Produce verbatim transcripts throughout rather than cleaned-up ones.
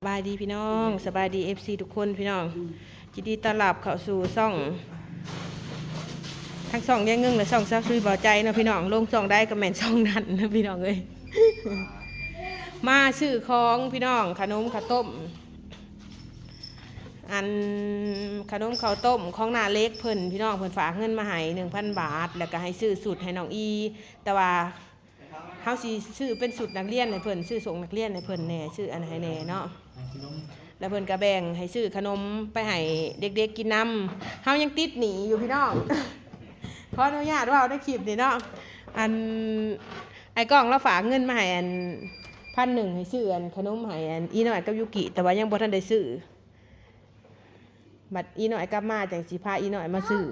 สบายดีพี่น้อง สบายดี เอฟซี ทุกคนพี่น้อง ยินดีต้อนรับเข้าสู่ช่อง ทั้งช่องยายเงิงและช่องสาวซุยบ่าวใจเนาะพี่น้อง ลงช่องใดก็แม่นช่องนั้นนะพี่น้องเอ้ย มาซื้อของพี่น้อง ขนมข้าวต้ม อันขนมข้าวต้มของน้าเล็กเพิ่นพี่น้อง เพิ่นฝากเงินมาให้ หนึ่งพัน บาท แล้วก็ให้ซื้อชุดให้น้องอี แต่ว่า เฮาสิซื้อเป็นชุดนักเรียนให้เพิ่น ซื้อส่งนักเรียนให้เพิ่นแหน่ ซื้ออันให้แหน่เนาะ แล้วเพิ่นก็แบ่งให้ซื้อขนมไปให้เด็กๆกินนำ เฮายังติดหนี้อยู่พี่น้อง ขออนุญาตเว้าในคลิปนี้เนาะ อัน ไอ้ก้องลาวฝากเงินมาให้อัน พันหนึ่ง ให้ซื้ออันขนมให้อันอีน้อยกับยูกิ แต่ว่ายังบ่ทันได้ซื้อ บัดอีน้อยกลับมาจั่งสิพาอีน้อยมาซื้อ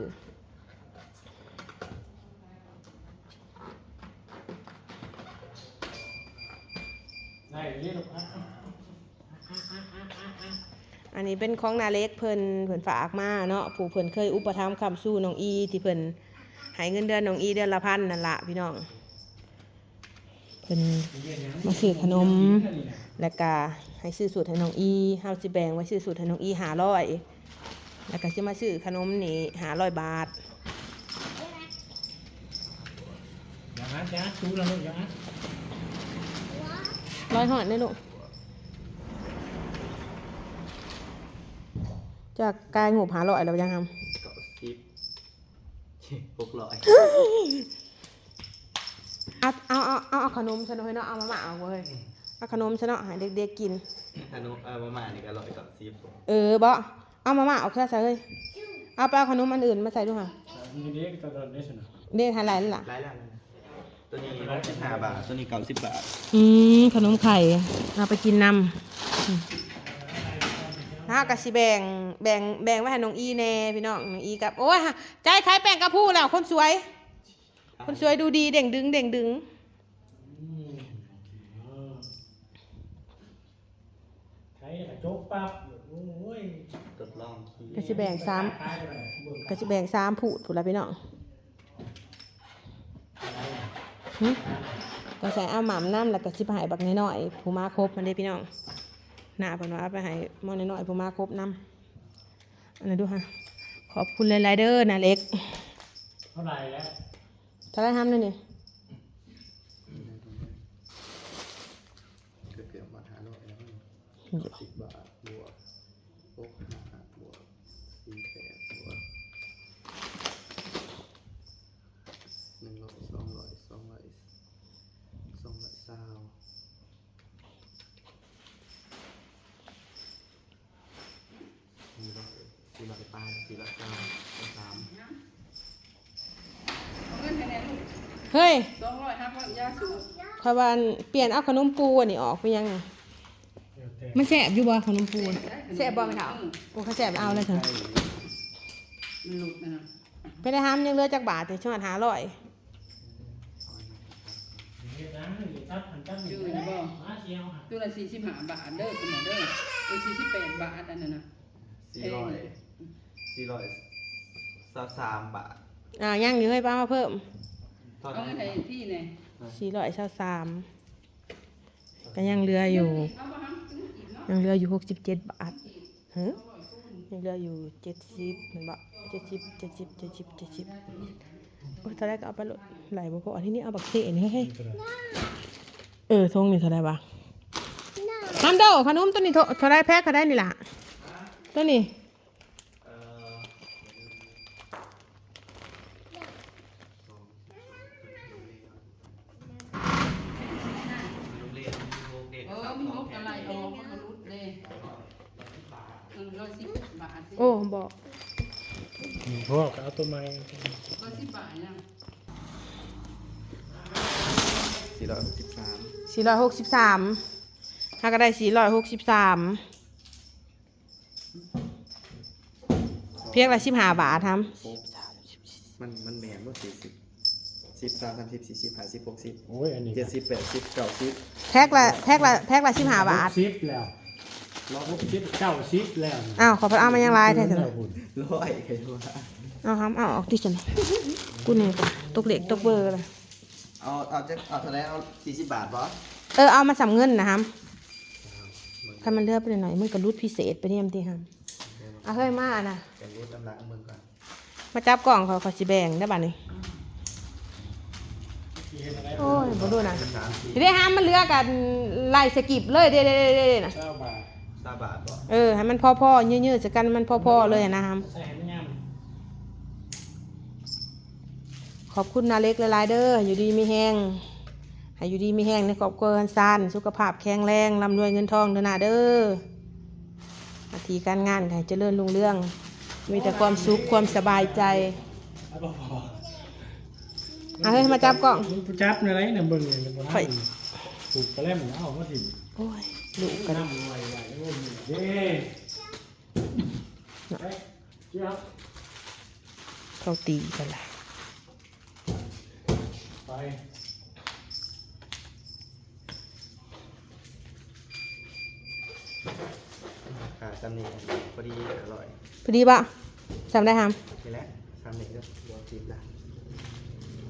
ได้เลยลูกอ่ะ อันนี้เป็นของน้าเล็กเพิ่น เพิ่นฝากมาเนาะ ผู้เพิ่นเคยอุปถัมภ์ค้ำชูน้องอี ที่เพิ่นให้เงินเดือนน้องอีเดือนละพันนั่นล่ะพี่น้อง เพิ่นมาซื้อขนม แล้วก็ให้ซื้อชุดให้น้องอี เฮาสิแบ่งไว้ซื้อชุดให้น้องอี ห้าร้อย แล้วก็สิมาซื้อขนมนี่ ห้าร้อย บาท อย่าอัด อย่าอัด ตู้ละลูก อย่าอัด ร้อยฮอดเด้อลูก จากกายงบ ห้าร้อย แล้วยังทำ เก้าสิบ หกร้อย เอา เอา เอา เอา เอาขนมซะหน่อยเนาะ เอามาม่าเอาเว้ย เอาขนมซะเนาะ ให้เด็กๆกิน ขนม เออ มาม่านี่ก็ร้อยเก้าสิบ เออ บ่ เอามาม่าเอาแค่ซะเฮ้ย เอาไปเอาขนมอันอื่นมาใส่ดูค่ะ นี่เด็กตลอดได้สินะ เด็กหาหลายนั่นล่ะ หลายแล้วนะ ตัวนี้หกสิบห้าบาท ตัวนี้เก้าสิบบาท อืม ขนมไข่ เอาไปกินนำ อืม ฮะ ก็สิแบ่ง แบ่ง แบ่งไว้ให้น้องอีแน่พี่น้อง น้องอีกับ โอ้ย ใจขายแป้งกะพู้แล้ว คนสวย คนสวยดูดี เด่งดึง เด่งดึง อืม ใช้กระจกปั๊บ โอ้ย ทดลองขี่ ก็สิแบ่งสาม ขายไปเลย ก็สิแบ่งสามพูดพู้นล่ะพี่น้อง หึ ก็ใส่เอาหม่ำนำ แล้วก็สิไปให้บักน้อยๆ ผู้มาครบมันเด้พี่น้อง น้าเพิ่นว่าเอาไปให้หม่อน้อยๆ ผู้มาครบนำ อันนั้นดูฮะ ขอบคุณหลายๆเด้อน้าเล็ก เท่าไหร่แล้ว เท่าไหร่ห้ามนั่นนี่ เกือบๆมาห้าร้อยแล้ว สิบบาท บวก หกห้า บวก สี่แปด บวก หนึ่งร้อย สองร้อย สองร้อย สองร้อยซาว สี่ร้อย สี่ร้อยปลาย สี่ร้อยซาว สาม เงินให้แน่ลูก เฮ้ย สองร้อยหักหลังยาสูบ ข้อยว่าอันเปลี่ยนเอาขนมปูอันนี้ออกไปยังอะ มันแซ่บอยู่บ่ขนมปู แซ่บบ่แม่เฒ่า อืม โอ้ ข้อยแซ่บเอาเลยเถอะ มันหลุดนะนะ ไปได้ห้ามยังเหลือจักบาท แต่ช่วงห้าร้อย อยู่นี่บ่ ตัวละสี่สิบห้าบาทเด้อ ตัวนี้เด้อ เป็นสี่สิบแปดบาทอันนั้นนะ สี่ร้อย สี่ร้อยซาวสามบาท อ่า ยังอยู่ เฮ้ย ป้ามาเพิ่ม เท่า เอา นั้น เงินให้พี่แน่ สี่ร้อยซาวสาม ก็ยังเหลืออยู่ เอาบ่หันกินอีกเนาะ ยังเหลืออยู่หกสิบเจ็ดบาท เฮ้ย ยังเหลืออยู่เจ็ดสิบ แม่นบ่ เจ็ดสิบ เจ็ดสิบ เจ็ดสิบ เจ็ดสิบ โอ้ย เท่าไรก็เอาไปโลด หลายบ่พอ อันนี้นี่เอาบักเซ่นี่ เฮ้ย เออ ทงนี่เท่าไรวะ น้ำโด ขนมตัวนี้เท่า เท่าไร แพ็คเท่าไรนี่ล่ะ ตัวนี้ เอ่อ เออ มีหกอะไรออก มันก็หลุดเลย เออ ร้อยสิบบาท โอ้ บอก พวกเอาตัวใหม่ ร้อยสิบบาทนะ สี่ร้อยหกสิบสาม สี่ร้อยหกสิบสาม หาก็ได้ สี่ร้อยหกสิบสาม เพียงละ สิบห้าบาททำ มัน มันแม่นบ่ สี่สิบ สิบ สาม สามสิบ สี่สิบ ห้าสิบ หกสิบ โอ้ย อันนี้ เจ็ดสิบ แปดสิบ เก้าสิบ แพ็คละ แพ็คละ แพ็คละ สิบห้าบาท หกสิบแล้ว ร้อยหกสิบ เก้าสิบแล้ว อ้าว ขอพัดเอามายังหลายแท้ ร้อย ใครว่า เอาทำ เอาออกที่ฉัน กูเนี่ย ตกเลขตกเบอร์เลย เอา เอาจัก เอาเท่าไหร่ เอา สี่สิบบาทบ่ เออ เอามาสำเงินนะฮัม เอ ถ้ามันเหลือไปหน่อยๆ มันก็หลุดพิเศษไปเนี่ย มันติหำ เอาเฮ้ย มานะ จะรู้น้ำหนักมึงก่อน มาจับกล้อง เขาเขาสิแบ่งได้บัดนี้ โอ้ย บ่รู้นะ สามสี่ สิได้หำ มันเหลือกันไล่สกิปเลย เด้ๆๆๆ นะ ซาวบาท ซาวบาทบ่ เออ ให้มันพอๆ ยืดๆ ใส่กัน มันพอๆ เลยนะหำ ใส่ให้มันงาม ขอบคุณนาเล็กหลายๆ เด้อ อยู่ดีมีแฮง ให้อยู่ดีมีแฮงในครอบครัวเฮือนซาน สุขภาพแข็งแรง ร่ำรวยเงินทองเด้อนาเด้อ หน้าที่การงานก็ให้เจริญรุ่งเรือง มีแต่ความสุขความสบายใจ เอาเฮ้ย มาจับกล้อง มันจับในไรเนี่ย เบิ่งเนี่ย มันบ่ทัน ข่อย ถูกกระแลมเอามาถิ่ม โอ้ย ลูกกัน น้ำลอยไหลโอ้ยเย้ เฮ้ย เจี๊ยบ เขาตีกันละ ไป อ่า จำนี่พอดี อร่อย พอดีปะ จำได้ทำ นี่แหละ จำนี่ก็บวกสิบละ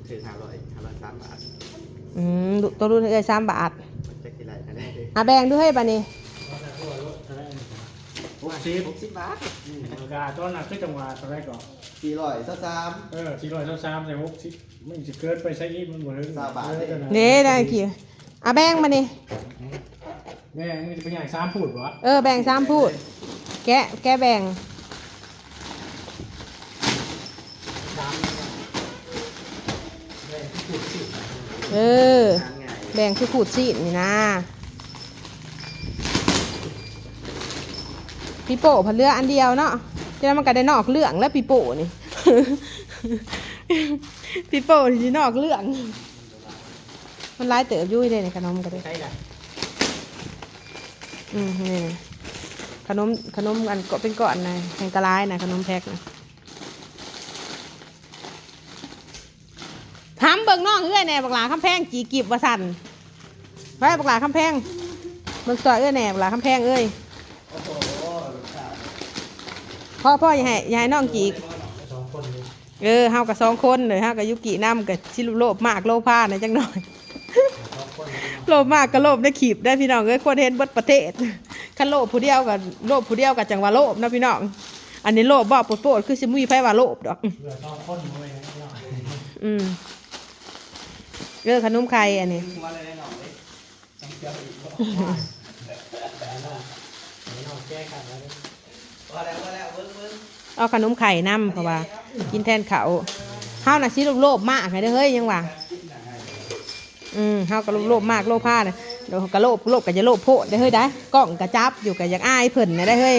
ถือห้าร้อย ห้าร้อยสามบาท อืม ตัวรุ่นเอ้ยสามบาท มันจะกี่ไรกันได้ อ่ะ แบ่งด้วยเฮ้ย บาทนี้ หกสิบ หกสิบบาท อืม แล้วก็ตอนนั้นคือจังหวะเท่าไหร่ก่อน สี่ร้อยซะสาม เออ สี่ร้อยซะสาม ใส่ หกสิบ มันจะเกิดไปใช้อีก มันบ่ถึง ซาวบาท เออ เด้ เด้ ได้กี่ อ่ะ แบ่งมานี่ แบ่ง มันจะเป็นอย่างสามพูดบ่ เออ แบ่งสามพูด แกะ แกะแบ่ง สาม แบ่งพูดสิ เออ แบ่งคือขูดซีนนี่นะ ปีโป้ผัดเหลืออันเดียวเนาะ จะมันก็ได้นอกเรื่องแล้วปีโป้นี่ ปีโป้นี่นอกเรื่อง มันหลายเติบอยู่เด้ ขนมก็ได้ ใช่ละ อืม นี่ ขนม ขนมอันก็เป็นก้อนนะ แห่งกะลายนะ ขนมแพ็คนะ ถามเบิ่งน้องเอื้อยแหน่ บักหลาคำแพง จีกิบว่าสั่น ไป บักหลาคำแพง เบิ่งซอยเอื้อยแหน่ บักหลาคำแพงเอ้ย พ่อ พ่อ อย่าให้ อย่าให้น้องจีก สองคนนี้ เออ เฮาก็สองคนเลย เฮาก็ยุกินำ ก็สิโลภมากโลภานะจังหน่อย โลภมากก็โลภในคลิปได้พี่น้องเอ้ย คนเห็นเบิดประเทศ คันโลภผู้เดียวก็ โลภผู้เดียวก็จังว่าโลภนะพี่น้อง อันนี้โลภบ่โปดๆ คือสิมีไผว่าโลภดอก เหลือสองคนเลยนะพี่น้อง อืม เออ ขนมไข่อันนี้ หัวอะไรแน่นอนเลย ต้องเคี้ยวอีกบ่ เอาขนมไข่นำ เพราะว่ากินแทนข้าว เฮาน่ะสิโลภมากให้เด้อเฮ้ย ยังว่า อืม เฮาก็โลภมากโลภาเลย เดี๋ยวก็โลภ โลภก็จะโลภโพดเด้อเฮ้ย ได้ กล้องก็จับอยู่ ก็อยากอายเพิ่นนะได้อเฮ้ย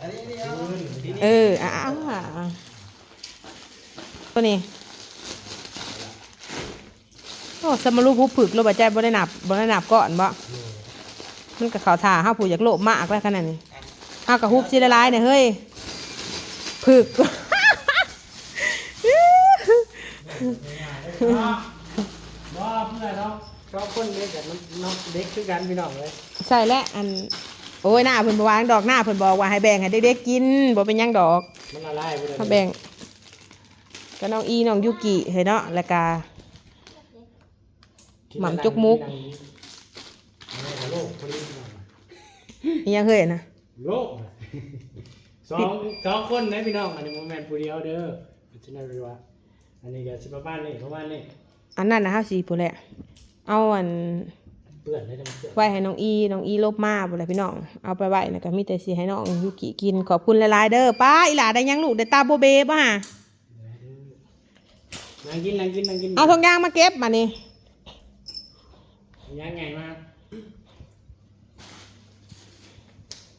อันนี้นี่เอา เออ อ่ะ อ่ะ อ่ะ ตัวนี้ โอ้ สมารูปผู้ผึกโลบาใจบ่ได้นับ บ่ได้นับก้อนบ่ มันก็เข้าท่า เฮาผู้อยากโลภมากแล้วขนาดนี้ เฮาก็ฮุบสิหลายๆเนี่ยเฮ้ย ผึก บ่เพื่อนเนาะ ชอบคนเด็กกับน้องเด็กคือกันพี่น้องเลย ใช่และ อัน โอ้ย หน้าเพิ่นบ่วางดอก หน้าเพิ่นบอกว่าให้แบ่งให้เด็กๆกิน บ่เป็นหยังดอก มันละลายไปเลย เฮาแบ่ง ก็น้องอี น้องยูกิเฮ้ยเนาะ แล้วก็ หม่ำจกมุก อันนี้ก็โลกพอดี อีหยังเฮ้ยนะ โลก สอง สองคนนะพี่น้อง อันนี้บ่แม่นผู้เดียวเด้อ เป็นจังได๋ว่า อันนี้ก็สิประมาณนี้ ประมาณนี้ อันนั้นนะ เฮาสิพู้นแหละ เอาอัน เปื้อนเลยนะ มันเปื้อน ไว้ให้น้องอี น้องอีลบมาพู้นแหละพี่น้อง เอาไปไว้นะ ก็มีแต่สิให้น้องยูกิกิน ขอบคุณหลายๆเด้อ ป้า อีหล่าได้หยังลูก ได้ตาโบเบบ่ฮะ นั่งกิน นั่งกิน นั่งกิน เอาถุงยางมาเก็บมานี่ ยางใหญ่มาก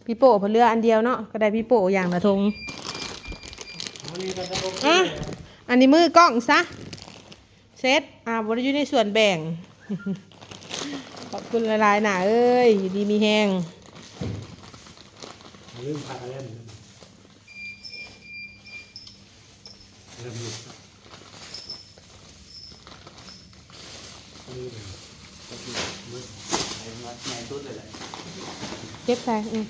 ปีโป้เพิ่นเหลืออันเดียวเนาะ ก็ได้ปีโป้อย่างละถุง อันนี้ก็จะโอเค อ่ะ อันนี้มือกล้องซะ เสร็จ อ่า บ่ได้อยู่ในส่วนแบ่ง ขอบคุณหลายๆนะเอ้ย อยู่ดีมีแฮง ลืมผักอะไร เก็บใส่ อืม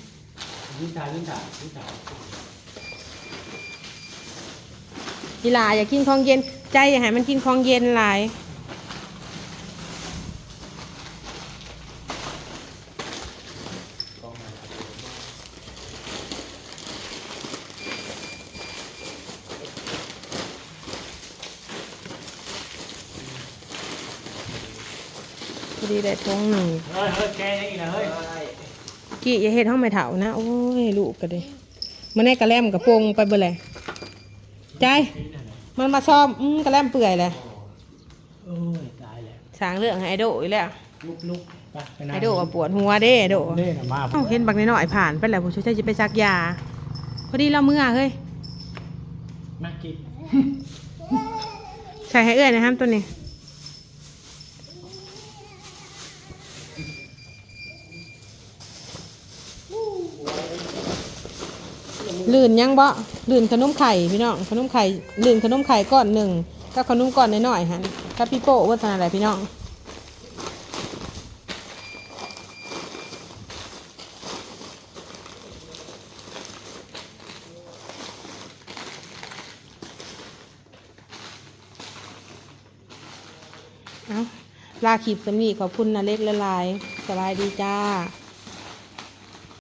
อีหล่าอย่ากินของเย็น ใจอย่าให้มันกินของเย็นหลาย นี่ได้ทงหนึ่ง เฮ้ยเฮ้ยแกยังอีกนะเฮ้ย กี้อย่าเฮ็ดห้องไม่เถานะ โอ้ย ลูกก็เด้มันได้กระแลมกระโปรงไปเบ่แหละใจายมันมาซ่อม อืมกระแลมเปื่อยแหละ โอ้ยตายแล้ว สร้างเรื่องให้ไอโดอีกแล้ว ลุกลุกไปไปนั่ง ไอโดก็ปวดหัวเด้ไอโด เด้นะมา เอ้าเห็นบักน้อยๆผ่านไปแล้วผู้ช่วยจะไปซักยา พอดีเราเมื่อเฮ้ย มากิน ใส่ให้เอื้อยนะครับตัวนี้ ลื่นยังบ่ลื่นขนมไข่พี่น้อง ขนมไข่ ลื่นขนมไข่ก้อนหนึ่งกับขนมก้อนน้อยๆหั่นกับพี่โป้ว่าทางอะไรพี่น้อง เอาลาคลิปสำนีขอบคุณนาเล็กหลายๆสบายดีจ้า